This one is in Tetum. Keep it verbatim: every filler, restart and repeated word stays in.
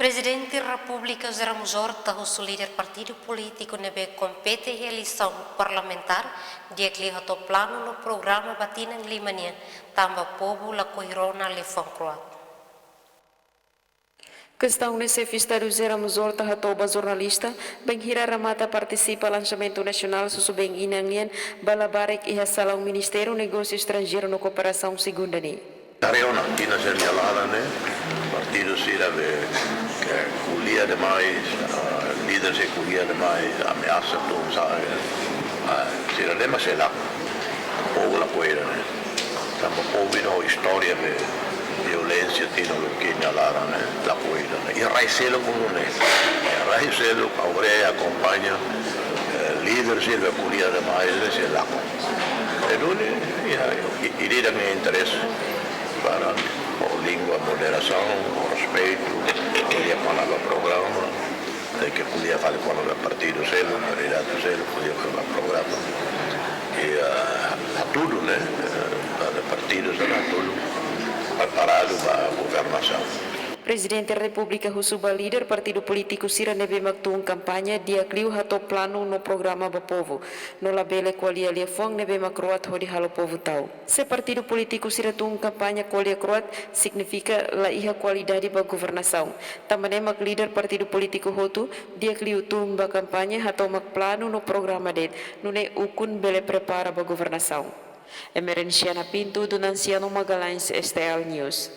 Prezidente Repúblika José Ramos Horta husu líder partidu polítiku ne'ebé kompete iha eleisaun parlamentár di'ak liu hato'o planu no programa ba tinan lima nian, tanba povu lakohi rona liafuan kro'at. Kestaun ne'e Xefe Estadu José Ramos Horta hato'o ba jornalista bainhira remata partisipa lansamentu nasionál susubeen inan nian ba labarik iha salaun Ministériu Negósiu Estranjeiru no Kooperasaun, segunda ne'e. Karena tina sira-nia laran ne'e, partidu sira be, eh, ko'alia demais, ah, líder sira ko'alia demais, ameasa tun sa'e, ah, sira-ne'e mak sei lakon, povu lakohi ida ne'e. Tanba povu ida ho istória be violénsia tinan uluk nia laran ne'e, lakohi ida ne'e. I rai seluk ne'e, i rai seluk, agora akompaña, eh, líder sira be ko'alia demais ne'e sei lakon. Ne'e duni, ya, i, i ida-ne'e interese para ho língua moderasaun, ho respeitu, ko'alia kona-ba programa, tenke ko'alia fali kona-ba partidu seluk, kandidatu seluk, ko'alia kona-ba programa. I, ah, hatudu, ne'e, eh, para partidu sira hatudu preparadu ba governasaun. Prezidente Repúblika husu ba líder partidu polítiku sira ne'ebé mak tun kampaña di'ak liu hato'o planu no programa ba povu, no labele ko'alia liafuan ne'ebé mak kro'at hodi halo povu ta'uk. Se partidu polítiku sira tun kampaña ko'alia kro'at, signifika la iha kualidade ba governasaun. Tanba ne'e mak líder partidu polítiku hotu di'ak liu tun ba kampaña hato'o mak planu no programa de'it, nune'e ukun bele prepara ba governasaun. Emerenciana Pinto, Donanciano Magalhães, S T L News.